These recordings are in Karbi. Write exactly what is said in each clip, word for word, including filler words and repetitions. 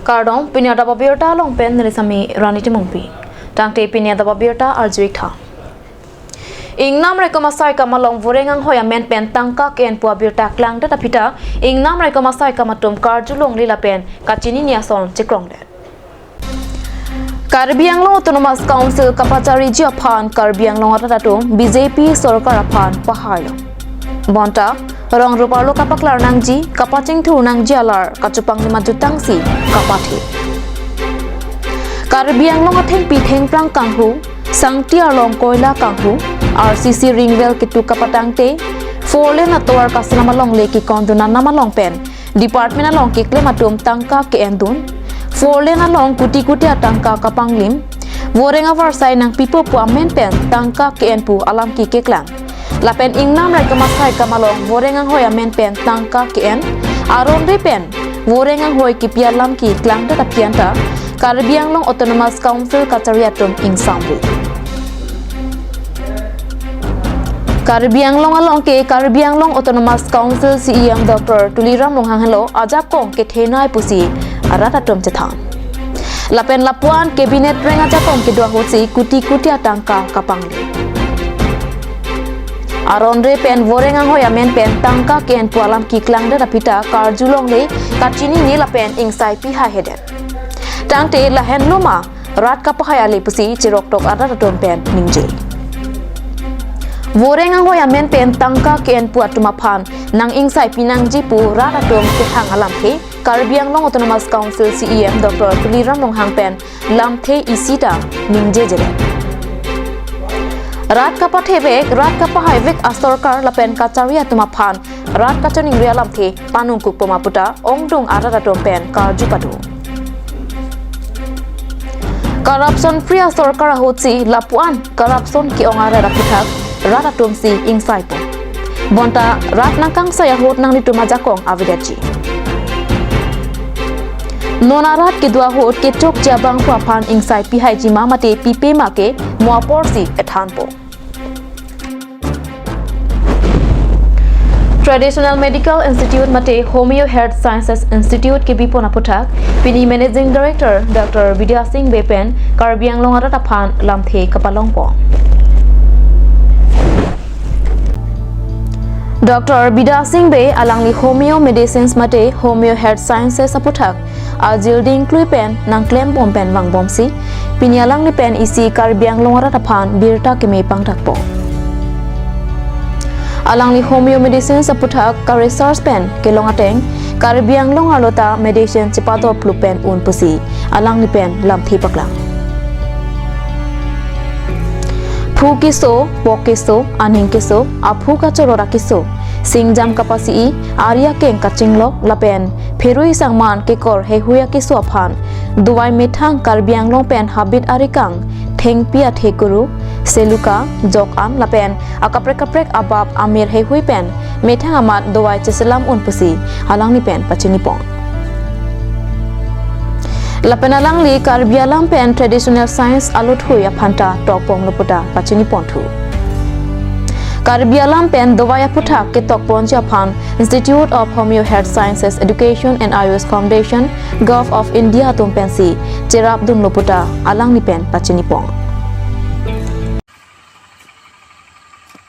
Kardom, pini adap abirta along pen neli Sami Rani Timungpi. Tangte pini adap abirta arju-ik tha. Ingnam raikom asai akam along voreng anghoi amen pen tangka ke-en pu abirta klangdet aphi ta, ingnam raikom asai akam atum karjulongle lapen kachinine ason chekrongdet. Karbi Anglong Autonomous Council kapachariji aphan Karbi Anglong arat atum B J P sorkar aphan pahai lo. Bonta, rong rup arlo kapaklar nangji, kapachingthur nangji alar kachopanglim ajutangsi kapathe. Karbi Anglong athengpi thengphrang kanghu, sangti arlong koila kanghu, R C C ring well ketu kapatangte, four lane atovar kaselam alongle kekondun anam along pen department along keklem atum tangka ke-endun, four lane along kuti kuti atangka kapanglim, voreng avarsai nangpipo pu amen pen tangka ke-en pu alam ke keklang. Lapen ingnam raikom asai akam along voreng anghoi amen pen tangka ke-en, aron re pen voreng anghoi kepi alam ke klangdet aphi anta Karbi Anglong Autonomous Council kachari atum ingsamri. Karbi Anglong along ke Karbi Anglong Autonomous Council C E M Doctor Tuliram Ronghang henlo ajakong kethenei pusi arat atum chethan. Lapen lapuan cabinet reng ajakong kedo ahutsi kuti kuti atangka kapanglim. Aron re pen voreng anghoi amen pen tangka ke-en pu alam ke klangdet aphi ta karjulongle, kachinine lapen ingsai pihai hedet. Tangte lahenlo ma rat kapahai ale pusi cheroktok arat atum pen ningje. Voreng anghoi amen pen tangka ke-en pu atum aphan nang-ingsai pinangji pu rat atum kehang alamthe Karbi Anglong Autonomous Council C E M Doctor Tuliram Ronghang pen lamthe isi ta ningjejedet. Rat kapathevek, rat kapahaivek asorkar lapen kachari atum aphan rat kachiningri alamthe panungkukpo ma pu ta ongdung arat atum pen karju pado. Corruption free asorkar ahutsi lapuan corruption ke-ong arat aphuthak rat atumsi ingsaipo. Bonta rat nangkangsai ahut nanglitum ajakong avedetji. Non arat kedo ahut kechokche abang pu aphan ingsai pihaiji ma mate pipe ma ke mo aporsi ethanpo. Traditional Medical Institute mate Homeo Health Sciences Institute kebipon aphuthak, pini Managing Director Doctor Bidya Singh Bey pen Karbi Anglong arat aphan lamthe kapalongpo. Doctor Bidya Singh Bey alangli Homeo Medicines mate Homeo Health Sciences aphuthak ajir dingklui pen nangklembom pen vangbomsi, pini alangli pen isi Karbi Anglong arat aphan birta keme pangthakpo. Alangli Homeo Medicines aphuthak ka-research pen kelong ateng, Karbi Anglong arlo ta medicine chepadoplo pen un pusi alangli pen lamthe paklang. Phu keso, pok keso, aning keso, aphu kachorot akeso, singjam kapasi-i, ari akeng kachinglok lapen pherui sangman kekor heihui akeso aphan dovai methang Karbi Anglong pen habit arikang, thengpi athekuru, seluka, jok an lapen akaprek kaprek abap amir heihui pen methang amat dovai cheselam un pusi alangli pen pachinipon. Lapen alangli Karbi alam pen traditional science aluthui aphan ta tokpomlo pu ta pachiniponthu. Karbi alam pen dovai aphuthak ketokponji aphan Institute of Homeo Health Sciences Education and Ayush Foundation, Govt. of India atum pensi cherapdunlo pu ta alangli pen pachinipon.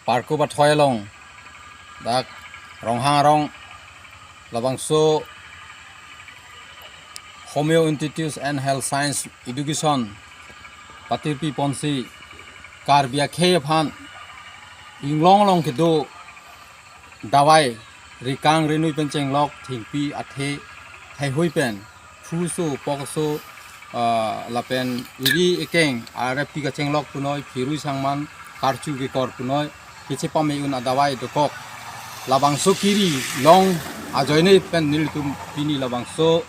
Parko pathoi along dak Ronghang arong labangso Homeo Institute and Health Science Education patirpiponsi Karbi akhei aphan inglong along kedo dovai rikang rinui pen chenglok thengpi athe heihui pen phu so, pok so, ah, lapen iri ekeng arep ti kachenglok punoi, pherui sangman karchu kekor punoi, kechepame un adovai dokok. Labangso kiri long ajoine pen nelitum pini labangso,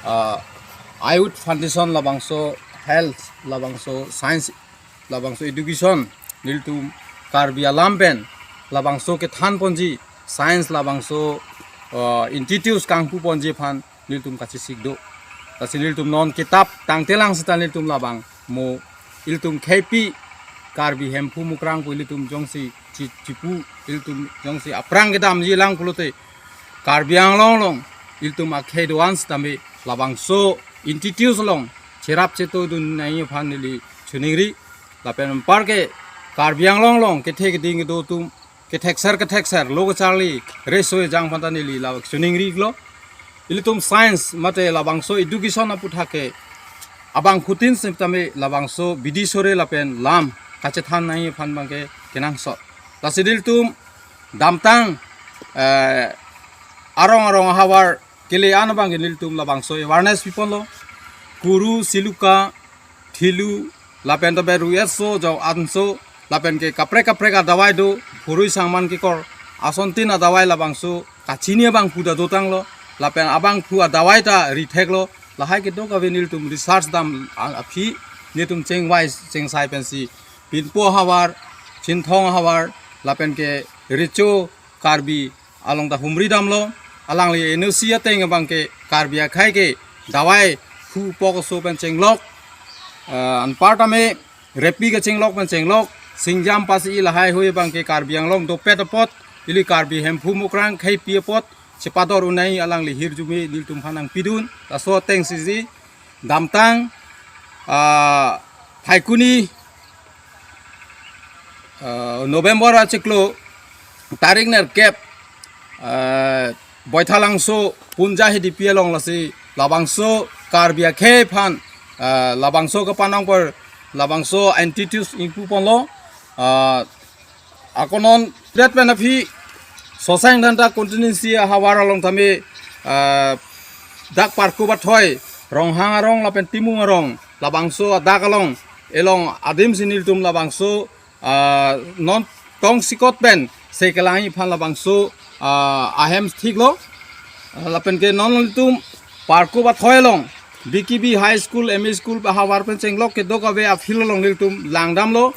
ah, Ayush Foundation labangso health, labangso science, labangso education, nelitum Karbi alam pen labangso kethanponji science labangso, ah, institute kangpuponji aphan nelitum kachesik do. Lasi nelitum non kitap tangtelang seta nelitum labang mo ilitum kheipi Karbi Hemphu Mukrang pu ilitum jongsi chi-, chipu ilitum jongsi aphrang kedamji lang pulote Karbi Anglong along ilitum akhei do-an sitame labangso institute along cherap chetongdun nangji aphan neli choningri. Lapen anparke Karbi Anglong along kethe keding kedo atum kethekser kethekser lo kacharli reso ejang aphanta neli la choningri lo. Ilitum science mate labangso education aputhak ke abangphutin sitame labangso bidi sore lapen lam kachethan nangji aphan abangke kenangsot. Lasi nelitum damtang, eh, arong arong ahavar kele-an abangke nelitum labangso awareness piponlo. Kuru, siluka, thilu, lapen tobe ru-etso, jok anso, lapen ke kaprek kaprek adawai do, phurui sangman kekor, asontin adawai labangso kachini abangphu ta dotanglo, lapen abangphu adawai ta ritheklo, lahai kedokave nelitum research dam a-, aphi, nelitum chengvai chengsai pensi, Pinpo havar, Chinthong havar, lapen ke Recho Karbi along ta humri damlo, alangli N O C ateng abangke Karbi akhei ke dawai phu pok so pen chenglok, eh, anparta me repi kachenglok pen chenglok, singjam pasi lahai hui abangke Karbi Anglong dopet apot, ili Karbi Hemphu Mukrang khei pi apot, chepador un nangji alangli hirjume nelitum aphan nangpidun, laso ateng sisi, damtang, ah, Phaikuni, ah, November achiklo, tarik nerkep, ah, Boithalangso Punja Hidipi along lasi labangso Karbi akhei aphan, ah, labangso kapanong por labangso institute ingpuponlo, ah, akonon det pen aphi Sosang Dhenta constituency ahavar along tame, ah, dak Parku Bathoi, Ronghang arong lapen Timung arong, labangso adak along, elong adim si nelitum labangso, ah, non tongsekot pen sekelangji aphan labangso, ah, ahem thiklo. Ah, lapen ke non nelitum Parku Bathoi along B K B High School, M E School ahavar pen chenglok kedokave a-field along nelitum langdamlo.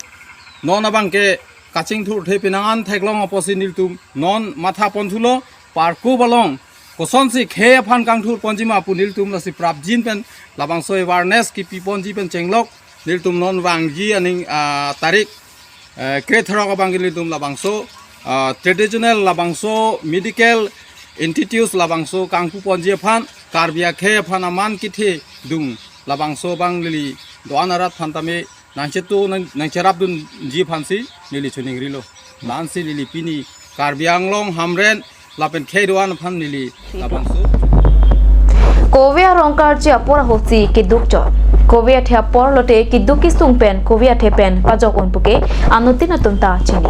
Non abangke kachingthurthe penang an theklong apotsi nelitum non mathaponthulo, Parku along kosonsi khei aphan kangthurponji ma pu nelitum lasi prapjin pen labangso awareness kipiponji pen chenglok nelitum non vangji aning, ah, tarik, eh, krethrok abangke nelitum labangso, ah, traditional labangso medical institute labangso kangpuponji aphan Karbi akhei aphan aman kethedung labangso abang neli do-an arat aphan tame nangchetu nang, nangcherapdunji aphansi neli choningrilo. Lansi neli pini Karbi Anglong Hamren lapen khei do-an aphan neli labangso. Kove arong karji apor ahutsi keduk chot. Kove athe apor lote keduk kesung pen kove athe pen pajok un puke anuttin atum ta chini.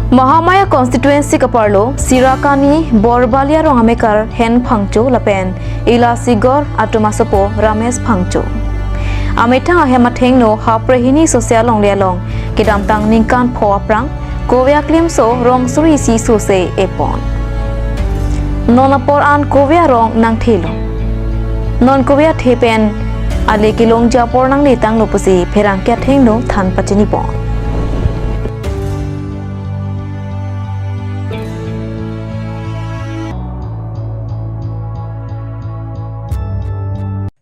Mahamaya constituency kaparlo Sirakani Borbali arong amekar Hen Phangcho lapen Ilasigor atum asopo Ramesh Phangcho. Amethang ahem athengno hapre hini sose alongle along kedamtang ningkan pho aphrang kove aklimso rong suri isi sose epon. Non apor an kove arong nangthelo. Non kove athe pen ale kelongji apor nangle tanglo pusi pherangke athengno than pachinipon.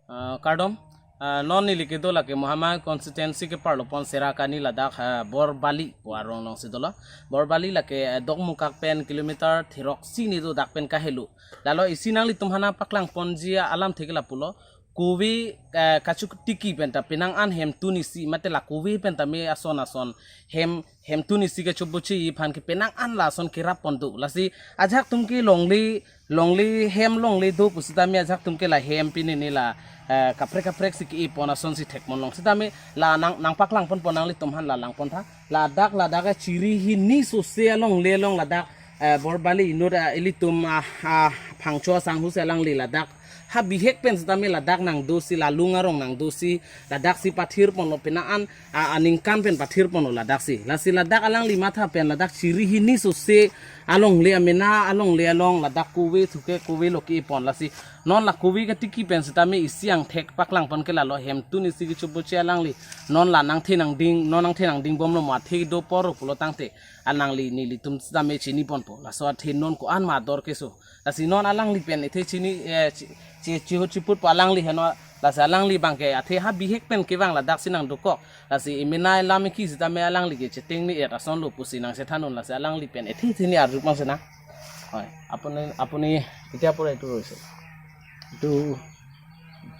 Ah, kardom, ah, non neli kedo lake Mahamaya constituency keparlopon Sirakani ladak, ah, Borbali pu arong alongsi dolo. Borbali lake, ah, Dokmoka pen kilometer thirok si ni do dak pen kahelo. Lalo isi nanglitum aphan paklangponji alamthe ke lapulo. Kove, eh, kachuk tiki penta penang an hemtun isi mate la kove penta me ason ason hem, hemtun isi kechobochi aphan ke penang an lason kerap pon do. Lasi ajahak atum ke longle, longle hem longle do pusitame ajahak atum ke la hem pini ni la, eh, kaprek kaprek si ke-epon asonsi thekponlong. Sitame la nang, nangpaklangponpon nanglitum aphan la langpontha. Ladak, ladak, eh, chiri hini sose alongle along ladak, eh, Borbali inut, eh, ilitum, ah, ah, Phangcho asanghu si alangli ladak ha bihek pen sitame ladak nangdosi, la lung arong nangdosi, ladak si pathirponlo penang an, ah, aningkan pen pathirponlo ladak si. Lasi ladak alangli matha pen ladak chiri hini sose alongle amena alongle along ladak kove thuke kove lo ke-epon lasi. Non la kove katiki pen sitame isi angthek paklangpon ke lalo hemtun isi kechobochi alangli. Non la nangthe nangding, non nangthe nangdingbomlo ma the do apor pulo tangte. Alangli nelitum sitame chiniponpo. Laso athe non ko-an ma ador keso. Lasi non alangli pen ethe chini, eh, chi, chi, chiho chiputpo alangli heno. Lasi alangli abangke athe ha bihek pen kevang ladak si nangdokok. Lasi emena lam eki sitame alangli ke cheteng ni et asonlo pusi nangchethan un lasi alangli pen ethe ethe ni arjupang sena. Hoi, apuni, apuni, ketia pore itu roise? Itu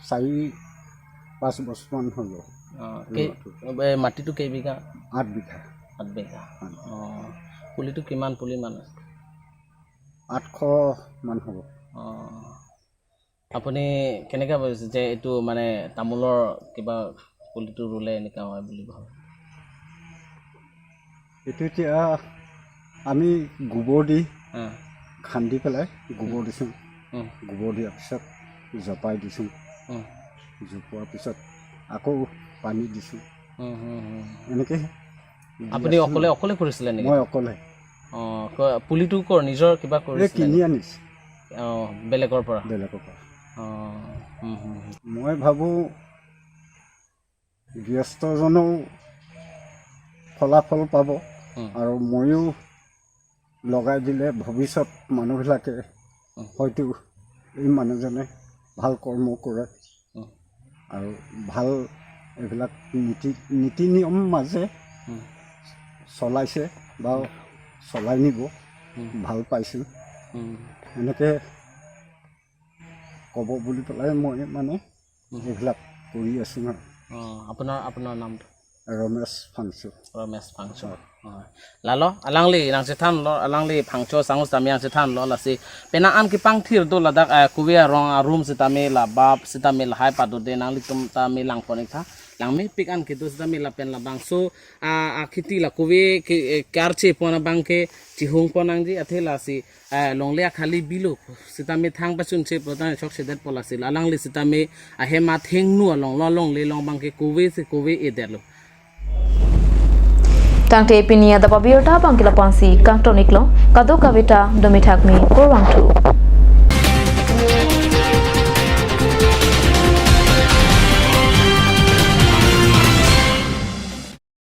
চাৰি পাঁচ বছৰমান হৈ গ'ল। অ, এই কেই-, মাটিটো। এ, মাটিটো কেইবিঘা? আঠ বিঘা। আঠ বিঘা। হয়। অ, পুলিটো কিমান পুলি মান আছে? আঠশ মান হ'ব। অ, আপুনি কেনেকে ভাবিছে যে এইটো মানে তামোলৰ কিবা পুলিটো ৰুলে এনেকা হয় বুলি ভাবে? এইটো এতিয়া আমি গোবৰ দি হা। খান্দি পেলাই গোবৰ দিছোঁ। উম। গোবৰ দিয়াৰ পিছত জপাই দিছোঁ। উম। জপোৱাৰ পিছত আকৌ পানী দিছোঁ। উম, হুম, হুম। এনেকে দি আপুনি আছোঁ। অকলে, অকলে কৰিছিলে নেকি? মই অকলে। অ, ক-, পুলিটো কৰ নিজৰ কিবা এই কৰিছিলে কিনি নেকি? আনিছোঁ। অ, বেলেগৰ পৰা? বেলেগৰ পৰা। অ, হুম, হুম, হুম। মই ভাবোঁ গৃহস্থজনেও ফলাফল পাব উম। আৰু ময়ো লগাই দিলে ভৱিষ্যত মানুহবিলাকে উম। হয়তো এই মানুহজনে ভাল কৰ্ম কৰে উম। আৰু ভাল এইবিলাক নীতি, নীতি নিয়ম মাজে উম। চলাইছে বা উম। চলাই নিব উম। ভাল পাইছোঁ। উম। এনেকে ক'ব বুলি পেলাই মই মানে উম। এইবিলাক কৰি আছোঁ আৰু। অ, আপোনাৰ, আপোনাৰ নামটো? ৰমেশ ফাংচু। ৰমেশ ফাংচু। হয়। অ। Lalo, alangli nangchethanlo, alangli Phangcho Sangho sitame nangchethanlo, lasi penang an kepangthir do ladak, eh, kove arong arum sitame, labap sitame lahai padode, nanglitum tame langpon-ik tha. Langmepik an kedo sitame lapen labangso, ah, ah, kheti la kove ke, eh, karchepon abang ke chihungpon nangji athe lasi, eh, longle akhali bilo sitame thang pachunche pulote chokchedetpo, lasi alangli sitame ahem athengno along lo longle along abang ke kove si kove-edetlo. Tangte pini adap abirta abang ke la-ansi kangton-iklo, kadokave ta dome thakme kurvangthu.